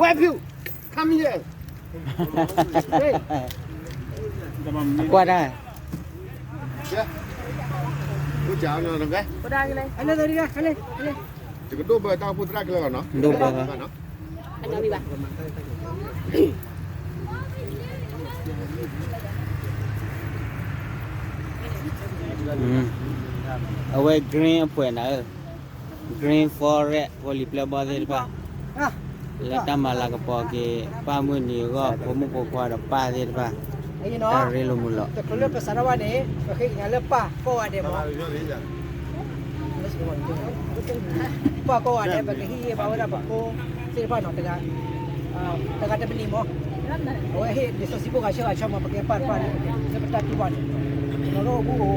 Where you? Come here. အကွၢ်တၢ် ယကဒိၣ်ဘၢတၢ်အိၣ်ဖှိၣ်သရၣ်ခဲလၢာ်လီၤနီၤ. ဒိၣ်ဘၢဘၣ်. အဝဲ green အဖှဲးနၤဧၢ, green forest ဖိလံၤပျဲၢ်ဘီၣ်သ့ၣ်တဖၣ် လၢတၢ်မၤလၤကပီၤက့ၤ ပၢ်မုၢ်နံၤအဂီၢ် ဖိမုၣ်ဖိခွါဒီးပၢ်သ့ၣ်တဖၣ် တၢ်ရ့လိာ်မုာ်လီၤ. တချုးလၢပစးထီၣ်ဘၣ်န့ၣ် ပဃ့ကညးလၢပၢ်ကိးဂၤဒဲးမး ပၢ်ကိးဂၤဒဲး ပကဟ့ၣ်ဂံၢ်ဟ့ၣ်ဘါဝဲဒၣ်ပဖိသ့ၣ်တဖၣ်နီၤ တဂၤ တဂၤတမံၤမး အဝဲဟ့ၣ်လံာ်စီဆှံဖိဂၤဆၢဂၤဆၢမး ပကဲပၢ်တဖၣ်န့ၣ် လၢပတၢ်တူၢ်ဘၣ်န့ၣ် လီၤဒိၣ်အိၣ်ဘူး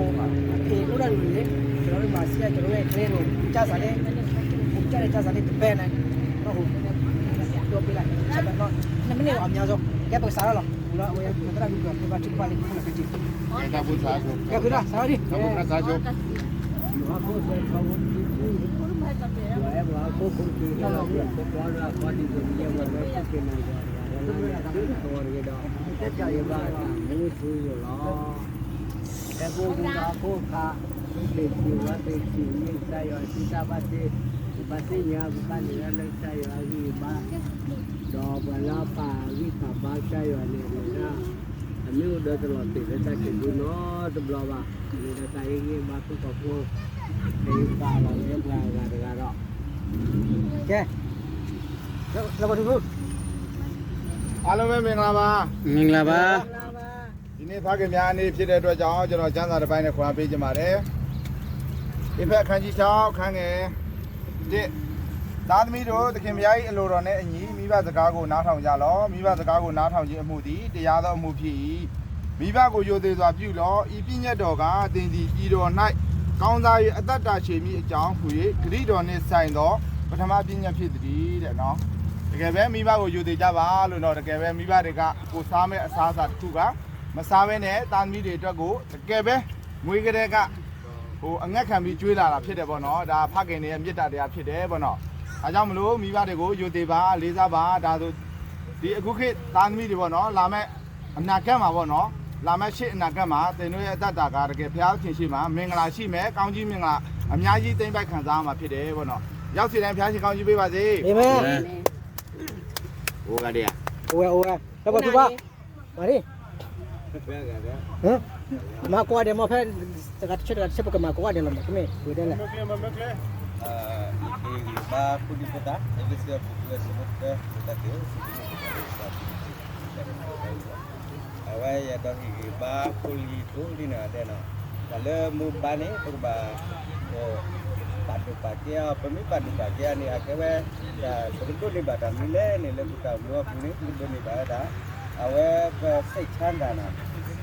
အိၣ် ဖံးလိၣ်ဒၣ်န့ၣ် ကၠီၤဝဲကျဲန့ၣ် ကၢ်စးလၢ ကၠီၤလၢကၢ်စးလၢတပဲန့ၣ် ဒီးဟိ ဒိးပ့လၢ နမ့ၢ်န့ၣ်အီၤမးစီ ကဲပကစးထီၣ်လီၤ ဝံၤလီၤ အဝဲသရၣ်ဒူပျီၢ် ပဘၣ်ထုကဖၣ်လၢကဖိလၢကတံၢ် ကဲဖုဒၣ်စးထီၣ်ဒံး ဒီး ပှၤလၢပာ်ဂံၢ်ပာ်ဘါကစၢ်ယွၤန့ၣ် မ့ၢ်ဒၣ် အမ့ၢ်အိၣ်ဒီးတလီၤတဲာ်လၢတၢ်စံးဘျုးနီတဘျီဘၣ် မ့ၢ်ဒီးတၢ်ဟ့ၣ်ဂံၢ်ဘါသုကီၢ်ဖိ ဟ့ၣ်ပာ်လီၤလၢပှၤဂၤတဂၤဒီး ကဲ လၢပှၤထူ အားလုံးပဲမင်္ဂလာပါ မင်္ဂလာပါ ဒီနေ့ဖခင်များနေ့ဖြစ်တဲ့အတွက်ကြောင့် ကျွန်တော်ကျမ်းစာတစ်ပိုင်းနဲ့ခွန်အားပေးချင်ပါတယ်။ ဧဖက်အခန်းကြီး ခြောက် အခန်းငယ် တစ်။ သားသမီးတို့၊ သခင်ဘုရား၏အလိုတော်နှင့်အညီ မိဘစကားကိုနားထောင်ကြလော့။ မိဘစကားကိုနားထောင်ခြင်းအမှုသည် တရားသောအမှုဖြစ်၏။ မိဘကိုရိုသေစွာ်ပြုလော့။ ဤပညတ်တော်ကား၊ သင်သည်ပြည်တော်၌ကောင်းစား၍အသက်တာရှည်မည်အကြောင်းဟူ၍ ဂတိတော်နှင့်ဆိုင်သောပထမပညတ်ဖြစ်သတည်းတဲ့နော်။ တကယ်ပဲမိဘကိုရိုသေကြပါလို့နော်။ တကယ်ပဲမိဘတွေကကိုယ်စားမဲ့အစားအစာတစ်ခုကမစားဘဲနဲ့သားသမီးတွေအတွက်ကိုတကယ်ပဲမွေးကတည်းက ဟို အငဲၣ်ခံပြီး ကျွေးလာတာဖြစ်တယ်ပေါ့နော်။ ဒါ ဖခင်တွေရဲ့ မေတ္တာတရားဖြစ်တယ်ပေါ့နော်။ ဒါကြောင့်မလို့ မိဘတွေကို ရိုသေပါ၊ လေးစားပါ။ ဒါဆို ဒီအခုခေတ် သားသမီးတွေပေါ့နော်၊ လာမယ့် အနာဂတ်မှာပေါ့နော်၊ လာမယ့်ရှေ့အနာဂတ်မှာ သင်တို့ရဲ့အသက်တာက တကယ်ဘုရားသခင်ရှေ့မှာ မင်္ဂလာရှိမယ်၊ ကောင်းကြီးမင်္ဂလာ အများကြီး သိမ်းပိုက်ခံစားရမှာဖြစ်တယ်ပေါ့နော်။ ရောက်စေတိုင်း ဘုရားရှင် ကောင်းကြီးပေးပါစေ။ အၤမ့ၣ်. အိၣ်ဂၤဒဲးဧါ. အိၣ်ဝဲ အိၣ်ဝဲ လၢပှၤထူဘၣ် မၤဒ် မၤကိးဂၤဒဲးမ့ၢ် ဖဲ တဂၤတဆၢ တဂၤတဆၢ ပကမၤကိးဂၤဒဲးလီၤမး ကမ့ၢ်ဝဲဒၣ်လဲၣ်. ဘါဖိဒံဖိသၣ် အဂ့ၢ်စံးပူၤ တၢ်သ့ၣ် အဝဲယအဲၣ်ဒိးဟ့ၣ်ဂံၢ်ဘါဖိလံၤကိးဒံနီၢ်ဂၤဒဲးနီၤ, တၢ်လၢမိၢ်ပၢ်န့ၣ် ပကဘၣ် ပာ်ဒိၣ်ပာ်ကဲအီၤ, ပမ့ၢ်ပာ်ဒိၣ်ပာ်ကဲအီၤန့ၣ် အကဲဝဲ ပကဒိးန့ၢ်ဘၣ်တၢ်မနုၤလဲၣ်န့ၣ် လၢပတၢ်အိၣ်မူအပူၤန့ၣ် ပကဒိးန့ၢ်ဘၣ်ဝဲဒၣ် အဝဲပစိတ်ချမ်းသာနီၤ,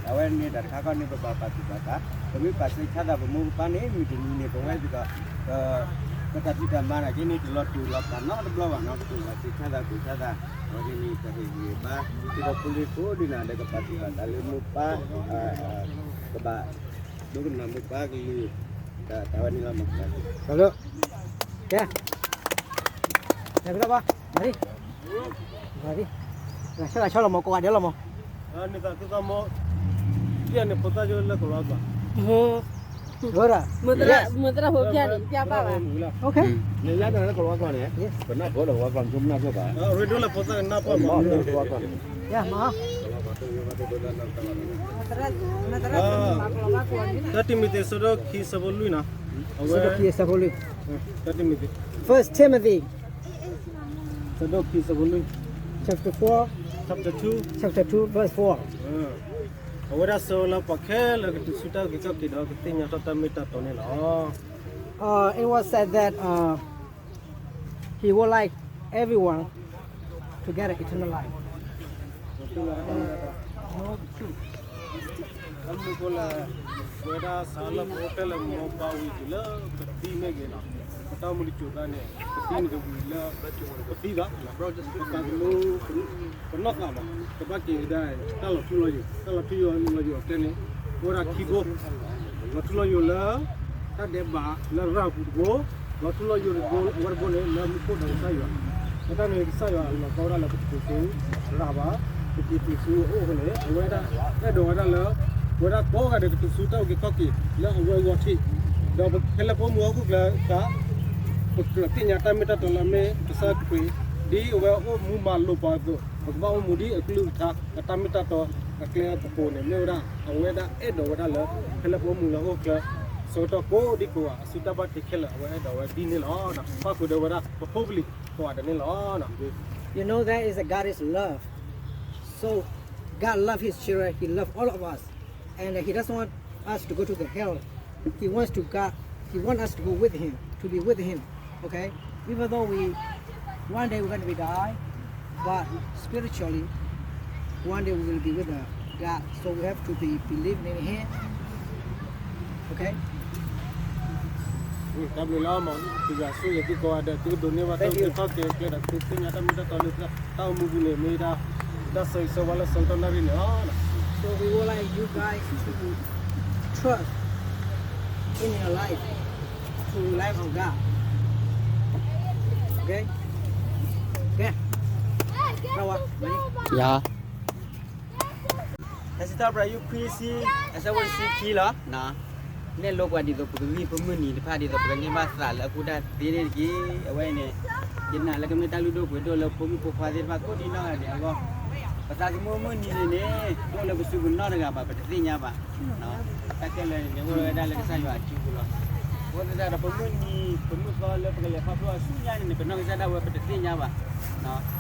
အဝဲန့ၣ်တၢ်တခါခီန့ၣ် ပဘၣ်ပာ်သူၣ်ပာ်သး, ပမ့ၢ်ပာ်စိတ်ချမ်းသာ ပမိၢ်ပပၢ်န့ၣ် မုၢ်တနံၤန့ၣ် ပဝဲသ့ၣ်ဒီး ပတၢ်ဖံးတၢ်မၤနာ်က့န့ၣ် တလီၤတူာ်လီၤကာ်နီတဘျီဘၣ်နီၤ, ပကဘၣ်စိတ်ချမ်းသာ စိတ်ချမ်းသာ, အဝဲန့ၣ်တၢ်ဟ့ၣ်ဂံၢ်ဟ့ၣ်ဘါ ဒီးဖိလံၤကိးဒံနီၢ်ဂၤဒဲး ကဘၣ်သူၣ်ဘၣ်သးလၢမိၢ်ပၢ် ကဘၣ် ဒိကနၣ်မိၢ်ပၢ်ကလုၢ် တၢ်ဝဲန့ၣ်လီၤမး, ကဲ နဖဲလၢဘၣ် မၤဒ် မၤဒ် ဂၤဆၢဂၤဆၢလီၤမး ကိးဂၤဒဲးလီၤမး, န့ၣ်သးသုသးမး, ဒ်န့ၣ်ဖိသၣ်ယိလၢကလီၤဘၣ်, မုၢ်သရၣ်ဖိပျၢ်န့ၣ် ပျၢ်ဘၣ်ဘၣ်, န့ၣ်ယါန့ၣ်လၢကလီၤဘၣ်န့ၣ် ပနၢ်ဖိလၢကလီၤဘၣ် ကမနၢ်ဖိဘၣ်, ရ့ဒိၣ်လၢဖိသၣ်ကနၢ်ပၢၢ်မး ကလီၤဘၣ်န့ၣ် တၢတံၤမသ့း ဆၢဒိၣ်ခံ ဆၢဖိလွံၢ်နီၤ, အဝဲ တၢတံၤမသ့း First Timothy ဆၢဒိၣ်ခံ ဆၢဖိလွံၢ်, chapter four, chapter two, chapter two, verse four, အဝဲဒၣ်ဆၢလၢပှၤခဲလၢာ်ကတုၤဆူတၢ်အုၣ်က့ၤခီၣ်က့ၤဒီး ကသ့ၣ်ညါထီၣ်တၢ်မ့ၢ်တၢ်တီန့ၣ်လီၤ. Uh, it was said that uh, he would like everyone to get an eternal life. တၢ်မနုၤအဃိလဲၣ်, ပဝဲဒၣ်စးလၢပအိၣ်ဖျဲၣ်လၢမိၢ်ပၢ်ဝံၤတုၤလၢပသံန့ၣ်ဂ့ၤနီၤ, ပတၢ်အိၣ်မူတစိၤတၢ်န့ၣ် ပသံန့ၣ်ကဝံၤလၢ ပသံဒီး ပသးသမူ ပနီၢ်သးဘၣ်, ကဘၣ်က့ၤကဒါ တၢ်လီၤထူလီၤယိာ်, တၢ်လီၤထူလီၤယိာ်အကျဲန့ၣ် အိၣ်ဝဲဒၣ်ခံဘိ, လီၤထူလီၤယိာ်လၢ တၢ်ဒဲးဘးလၢရၤပူၤတဘိ, လီၤထူလီၤယိာ်တဘိ အဝဲတဘိန့ၣ် လၢမူခိၣ်ဒီးကစၢ်ယွၤ, လၢတၢ်န့ၣ်ကစၢ်ယွၤအလီၢ်ကီဝဲဒၣ်လၢပတက့ၤတုၤရၤဘၣ်, ပက့ၤတုၤဆူအအိၣ်အဃိန့ၣ် အဝဲဒၣ်အဲၣ်ဒိးဝဲဒၣ်လၢ ပဝဲဒၣ်ကိးဂၤဒဲးကတုၤဆူတၢ်အုၣ်က့ၤခီၣ်က့ၤလၢအဝဲအဂီၢ်ထံး, ဒီးပခဲလၢာ်ဖိမုၣ်ဟီၣ်ခိၣ်ချၢသး ပကြၢးသ့ၣ်ညါတၢ်မ့ၢ်တၢ်တီလၢအမ့ၢ်ကစၢ်ခရံာ်, ဒ်အဝဲအိၣ်မူမၤလိာ်ပှၤအသိး ပကဘၣ်အိၣ်မူဒ်အကလုၢ်ကထါ အတၢ်မ့ၢ်တၢ်တီအကျဲအကပူၤန့ၣ် မ့ၢ်ဝဲဒၣ် အဝဲဒၣ်အဲၣ်ဒိးဝဲဒၣ်လၢ ခဲလၢာ်ဖိမုၣ်လၢဟီၣ်ခိၣ်ချၢ ဆၢကတီၢ်ကိးဒံကိးဂၤ အစုတၢ်ဘၣ်တ့ခဲလၢာ် အဝဲအဲၣ်ဒိးဝဲဒ်န့ၣ်လီၤ. ပၣ်ဃုာ်ဒီးဝဲဒၣ် ပဖိပလံၤကိးဂၤဒဲးန့ၣ်လီၤ. You know that is a God is love. So God love his children. He love all of us. And he doesn't want us to go to the hell. He wants to God, he wants us to go with him, to be with him. Okay? Even though we, one day we're going to be die, but spiritually, one day we will be with uh, God. So we have to be believing in him. Okay? တၢ်ဘျုးလီၤမး, သုဂၤဆိၣ်ဂ့ၤသုကိးဂၤဒဲး သုကဒိးန့ၢ်ဘၣ်တၢ်အုၣ်က့ၤခီၣ်က့ၤအကျဲဒီး သုသ့ၣ်ညါတၢ်မ့ၢ်တၢ်တီလၢတၢ်အိၣ်မူပူၤန့ၣ် မ့ၢ်ဒၣ် တၢ်ဆၢဂ့ၤဆၢဝါလၢဆၢကတီၢ်နၣ်ရံၣ်န့ၣ်လီၤ. So we would like you guys to trust in your life, to rely on God. Okay? ကဲ, ယၤ တၢ်စံးထီၣ်ပတြၢၤ ယူၢ်ခွံဆံ အဆၢဖိတဆံခံလီၤ. နဲၣ်လိပှၤဒ်သိးပကဂံၢ်ပမုၢ်နံၤတဖၣ် ဒ်သိးပကန့ၢ်ဘၣ်သးလၢအကူၣ်တၢ်သ့န့ၣ်တက့ၢ်. အဝဲအံၤန့ၣ် ယနာ်လၢကမ့ၢ်တၢ်လုၢ်ဒိၣ်ပှ့ၤဒိၣ်လၢဖိမုၣ်ဖိခွါသ့ၣ်တဖၣ်ကိးဒံနီၢ်ဂၤဒဲးအဂီၢ်, ပသးသမူမုၢ်နံၤန့ၣ်န့ၣ် တအိၣ်လၢပစုပူၤနီတဂၤဘၣ် ပတသ့ၣ်ညါဘၣ်. တၢ်ခဲလၢာ်န့ၣ် အိၣ်ဝဲဒၣ်လၢကစၢ်ယွၤအစုပူၤလီၤ. အဃိသတးဒီး ပမုၢ်နံၤ ပမုၢ်သီလၢပကလဲၤခီဖျိအဆူညါန့ၣ်န့ၣ် ပနီၢ်ကစၢ်ဒၣ်ဝဲ ပတသ့ၣ်ညါဘၣ်.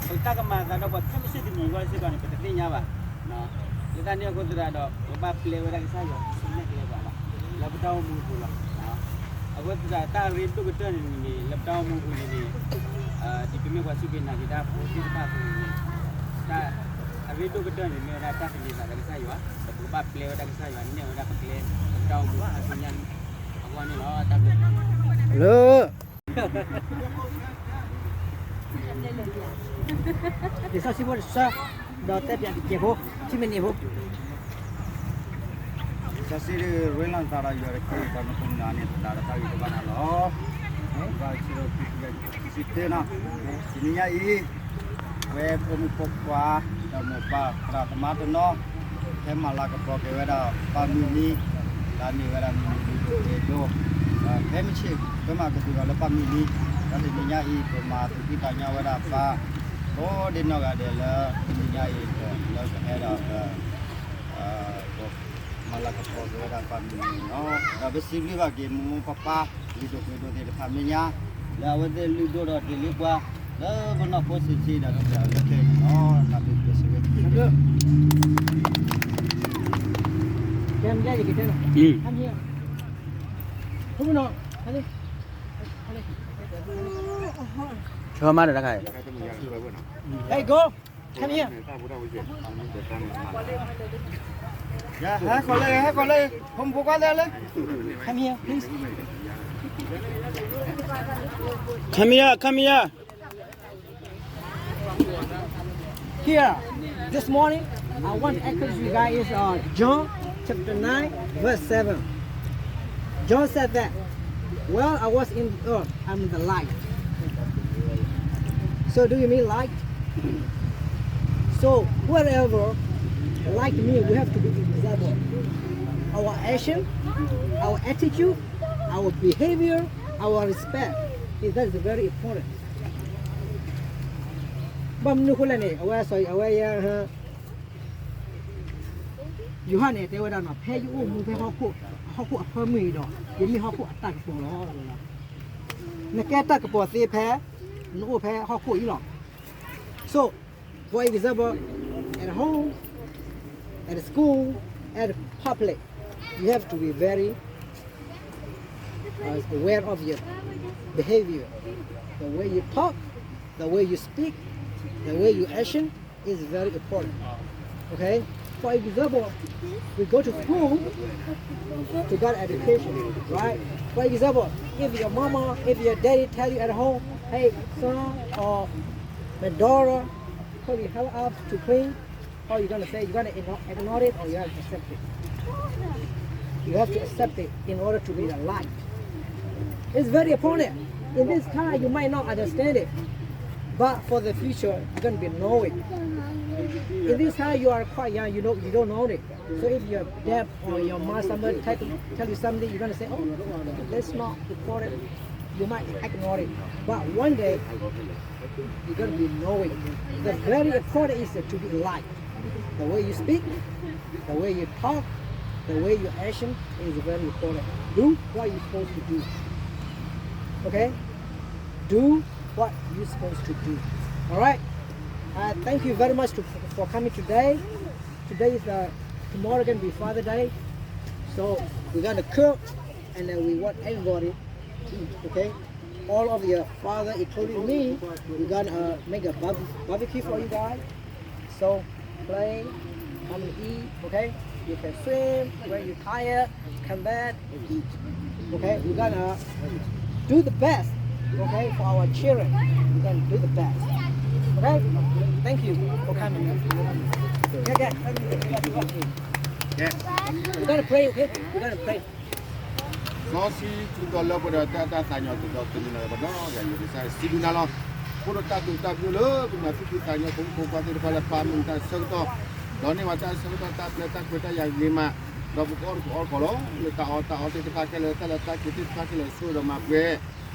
ပတၢ်ကမၤအသးဒီးပှၤခဲမုၢ်ဆ့ၣ်တနံၤအဂီၢ်စ့ၢ်ကီးန့ၣ် ပတသ့ၣ်ညါဘၣ်. လၢတၢ်န့ၣ်အဃိသတးဒီး ပကဘၣ်ပျဲဝဲဒၣ်ကစၢ်ယွၤ ကနဲၣ်ကျဲပှၤလီၤ လၢပတၢ်အိၣ်မူအပူၤလီၤ. အဃိသတး တၢ်အရ့ဒိၣ်ကတၢၢ်န့ၣ်န့ၣ် လၢပတၢ်အိၣ်မူအပူၤန့ၣ်န့ၣ် ဒ်ပမ့ၢ်ပှၤစူၢ်က့ၤနာ်က့ၤတၢ်ဖိသ့ၣ်တဖၣ်အသိးန့ၣ်န့ၣ် တၢ်အရ့ဒိၣ်ကတၢၢ်န့ၣ် မ့ၢ်ဝဲဒၣ်တၢ်သန့ၤသးဒီးကစၢ်ယွၤ ဒီးပကဘၣ်ပျဲဝဲဒၣ်ကစၢ်ယွၤ နဲၣ်ဝဲဒၣ်ပကျဲ လၢပတၢ်အိၣ်မူအဆူညါအဂီၢ်န့ၣ်လီၤ. တၢ်ဘျုး လၢ လံာ်စီဆှံဖိတဆၢ ဒီးတဲပၠးတစဲးဖိ ခံမံးနံးဖိ စံးဒုးရ့လီၤသးဒီးယွၤတက့ၢ်, ဒီးနခိၣ်နၢ်န့ၣ် သတးဒီးတၢ်ဂ့ၤတဘၣ်နၤလီၤ. ဘၣ်ဆၢဒီးခံဆံယဲၢ်ဆံတၢနီၤ, တနံၤညါအံၤ ဝဲဖိမုၣ်ဖိခွါ ဒီးမိၢ်ပၢ်သရၣ်သမါတနီၤ ဟဲမၤလၤကပီၤက့ၤဝဲဒၣ်ပၢ်မုၢ်နံၤ, လၢအမ့ၢ်ဝဲဒၣ်မုၢ်နံၤဒိၣ်ဒိၣ်, ဖဲမုၢ်ဆ့ၣ် ပမၤကသူၣ်ဒီးလၢပၢ်မုၢ်နံၤ, ဒီးတနံၤညါအံၤ ပမၤသူၣ်ဖှံသးညီဝဲဒၣ်ပၢ် ကိးဒ့နီၢ်ဂၤဒဲးလၢ တနံၤညါအံၤ လၢပဟဲဒီး မၤလၤကပီၤက့ၤဝဲဒၣ်ပၢ်မုၢ်နံၤန့ၣ်လီၤ. ဒီးပစံးဘျုးဘၣ်က့ၤမိၢ်မိၢ်ပၢ်ပၢ် လံာ်ဒိၣ်ပှ့ၤဒိၣ်သ့ၣ်တဖၣ်မဲာ်ညါ လၢအဝဲသ့ၣ်လုၢ်ဒိၣ်ဒီးဒ့ၣ်လံပှၤ လၢပနီၢ်ဖိဆံးဆံးဒီးလၢခဲအံၤန့ၣ်လီၤ. တၢ်ဘျုးစံးဝဲ ဆၢမးဒီးတခါအံၤ Hey, go. Come here. ဟဲဃီၤလၢ ဟဲဃီၤလၢ ဖိမုၣ်ဖိခွါသ့ၣ်လၢ Come here, please. Come here, come here. Here, this morning, I want to encourage you guys is uh, John chapter nine, verse seven. John said that, while I was in the earth, I'm the light. So do you mean light? So whoever like me, we have to be example. Our action, our attitude, our behavior, our respect, is that is very important. ဘၣ်မနုၤအဃိလဲၣ်န့ၣ် အဝဲစီၤအဝဲယ ယိၤဟၣ်န့ၣ် တဲဝဲဒၣ်နီၤ ဖဲယအိၣ်မူဖဲဟီၣ်ခိၣ် ဟီၣ်ခိၣ်အဖၢမုၢ်အံၤဒီး ယမ့ၢ်ဟီၣ်ခိၣ်အတၢ်ကပီၤလီၤ. နကဲတၢ်ကပီၤသ့ဖဲ နအိၣ်ဖဲဟီၣ်ခိၣ်အံၤလီၤ. So, for example, at home, at school, at public, you have to be very uh, aware of your behavior. The way you talk, the way you speak, the way you action is very important. Okay? For example, we go to school to get education, right? For example, if your mama, if your daddy tell you at home, hey, son or my daughter, could you help us to clean? How you gonna say? You gonna igno- ignore it or you have to accept it? You have to accept it in order to be the light. It's very important. In this time, you might not understand it, but for the future, you're gonna be knowing. In this time, you are quite young. You know, you don't know it. So if your dad or your mom, somebody tell, tell you something, you're gonna say, "Oh, that's not important." You might ignore it, but one day, you're gonna be knowing. The very important is to be light. The way you speak, the way you talk, the way you action is very important. Do what you're supposed to do. Okay? Do what you're supposed to do. All right? Uh, thank you very much to, for coming today. Today is uh, tomorrow gonna be Father Day, so we're gonna cook, and then we want everybody to eat. Okay, all of your father, including me, we're gonna uh, make a barbe- barbecue for you guys. So play, come and eat. Okay, you can swim when you're tired, come back, eat. Okay, we're gonna do the best. Okay, for our children, we're gonna do the best. Okay, thank you for coming. Okay, okay. We're gonna pray. Okay, we're gonna pray. စီဆှံ ထူတီလၢပှဲၤဒီးတၢ်တၢ်သးညီတဒီသန့ၤလၢပဒီယၤ ယစံးဘျုးနၤလီၤ. အဃိဒီးတၢ်သူၣ်တၢ်ဘျုးလၢပမၤသူၣ်ဖှံသးညီ ဖိမုၣ်ဖိခွါသ့ၣ်တဖၣ်လၢပၢ်မုၢ်တၢ်ဆၢကတီၢ် ဒီးန့ၢ်ဝဲတၢ်ဆၢကတီၢ် တၢ်ပျဲတၢ်ကွဲးတၢ်ယၤဂ့ၤမး ဒီးပကအီၣ်တကအီတခီလီၤ လၢတၢ်အီၣ်တၢ်အီသ့ၣ်တဖၣ်ခဲလၢာ် တၢ်လၢတၢ်က့ၤသ့ၣ်တဖၣ်ခဲလၢာ် ဆိၣ်ဒီးမၤပှဲၤ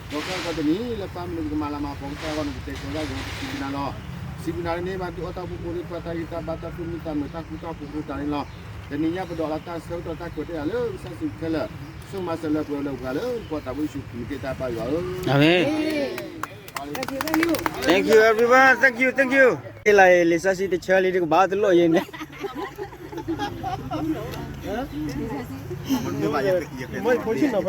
ဒီးခဲကီတနံၤ လၢပၢ်မုၢ်နံၤကမၤလၤမၤကပီၤကစၢ်အဂီၢ်န့ၣ် ပတဲာ်ကတီၤတၢ်ဂ့ၤ ပစံးဘျုးနၤလီၤ. စံးဘျုးနၤလၢန့ၢ်ဘၣ်ဒုးအီၣ်တၢ်အိၣ်ဖှိၣ်ဖိသ့ၣ်တဖၣ် တၢ်ဂံၢ်တၢ်ဘါ တၢ်သူၣ်မုာ်သးမုာ် တၢ်ဃူတၢ်ဖိးတၢ်န့ၣ်လီၤ. တနံၤညါပဒိးလၢတၢ်ဆၢကတီၢ် တၢ်ကွဲးတၢ်ယာ်လၢကစၢ်ယ့ၣ်ၡူးခဲလၢာ် ဆိၣ်မၤစၢၤလၢပှဲၤလၢပှၤလၢ ကီၢ်တၢ်ဘိယ့ၣ်ၡူးခရံာ်မ့ၢ်က့တၢ်ပၢ်ယွၤဧၢ. အၤမ့ၣ်. Thank you everyone, thank you, thank you. လၢလံာ်စီဆှံတဆၢလံ တကဘၣ်တလိၣ်ယဲန့ၣ် ကဲ ထံၣ်ညါအံၤဒုး ပၢ်သ့ၣ်တဖၣ်ကၢ်ဒိၣ်အီၣ်ဖိတၢ်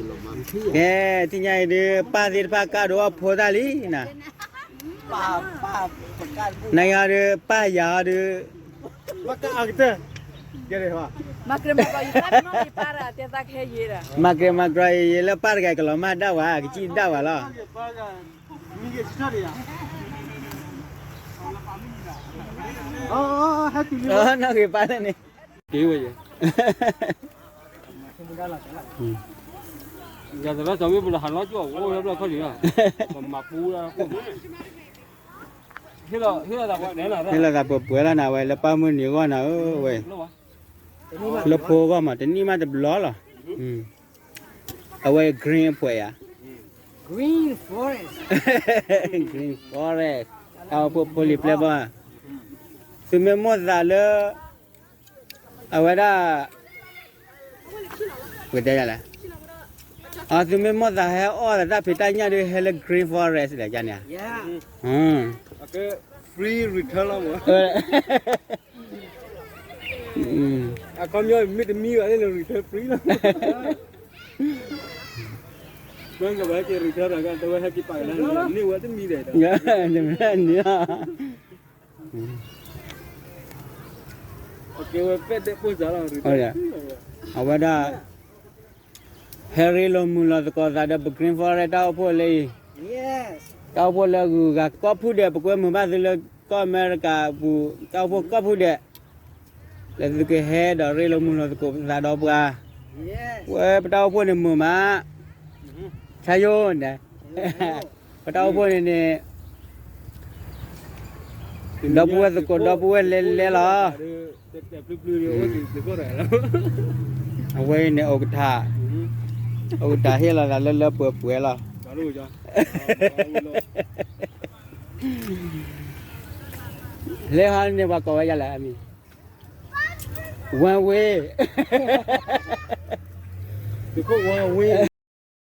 လံနၤ, နယၤဒုး ပၢ်ယၤအီၤဒုး မၤကြၢးမၤကြၢးယဲလၢပၢ်တဂၤ ကလီၤမၢ်ဒၣ်ဝဲကစံၣ်ဒၣ်ဝဲလီၤ. နီၣ်ဂ့ၤပၢ်လၢန့ၣ် က့ၤဝဲယဲ ယသရၣ်စီၤဝ့ၢ်ပူၤဒီးဟးလီၤကၠီၣ်အိၣ်လၢဘျီခီၣ်လံၤလီၤ, ပမၤပူလၢခိၣ်မး, ဟ့ၣ်လီၤသးပှဲၤပှဲၤလီၤနၤ အဝဲလၢပၢ်မုၢ်နံၤအဂီၢ်နၤဧၢဝဲ, လၢဖိအဂီၢ်မး တနံၣ်မးတဘျီလီၤ, အဝဲ green အဖှဲးယၤ, green forest, တၢ်အိၣ်ဖှိၣ်ဖိလံၤပျဲၢ်ဘီၣ်, သုမ့ၢ်မိၣ်သးလၢ အဝဲဒၣ် ပကတဲယၤလဲၣ်, အသုမ့ၢ်မိၣ်သးဟဲအီၣ်သးတၢ်ဖံးတၢ်ညၣ်ဒီး ဟဲလၢ green forest လဲၣ်န့ၣ်, free return လီၤမး, အခီပညီမ့ၢ်တမံဘၣ်န့ၣ် return free လီၤ, မ့ၢ်ကဘၣ်ဟဲက့ၤ return ဒီးကတဝဲဟဲက့ၤပာ်ကလၢန့ၣ် န့ၢ်ဝဲတမံဒီး, န့ၣ် အဝဲဒၣ် ဟဲရ့လိာ်မုာ်လိာ်သကိးသးဒီးပ green forest တၢ်အိၣ်ဖှိၣ်လၢအံၤ, တၢ်အိၣ်ဖှိၣ်လၢအဂုၤအဂၤကီၢ်ဖုဒဲး ပကွဲမုာ်ဘၣ်သုလၢကီၢ်အမဲရကၤအပူၤ တၢ်အိၣ်ဖှိၣ်ကီၢ်ဖုဒဲး, လၢသုကဟဲဒီးရ့လိာ်မုာ်လိာ်သကိးပသးဒီးပှၤ, ဝဲပတၢ်အိၣ်ဖှိၣ်န့ၣ်မုာ်မး, ဆါယိၣ်န့ၣ်, ပတၢ်အိၣ်ဖှိၣ်န့ၣ်န့ၣ် ဒီပုၢ်ဝဲၢ်သကိး ဒီပုၢ်ဝဲၢ်လဲၤလဲၤလီၤ, အဝဲအံၤန့ၣ် အိၣ်ကထး, အိၣ်ကထးဟ့ၣ်လီၤသးလၢလၢပှဲၤပှဲၤလီၤ, လၢဟီန့ၣ်ပှၤကိးဝဲဒ်လဲၣ်အမံၤ, one way, one way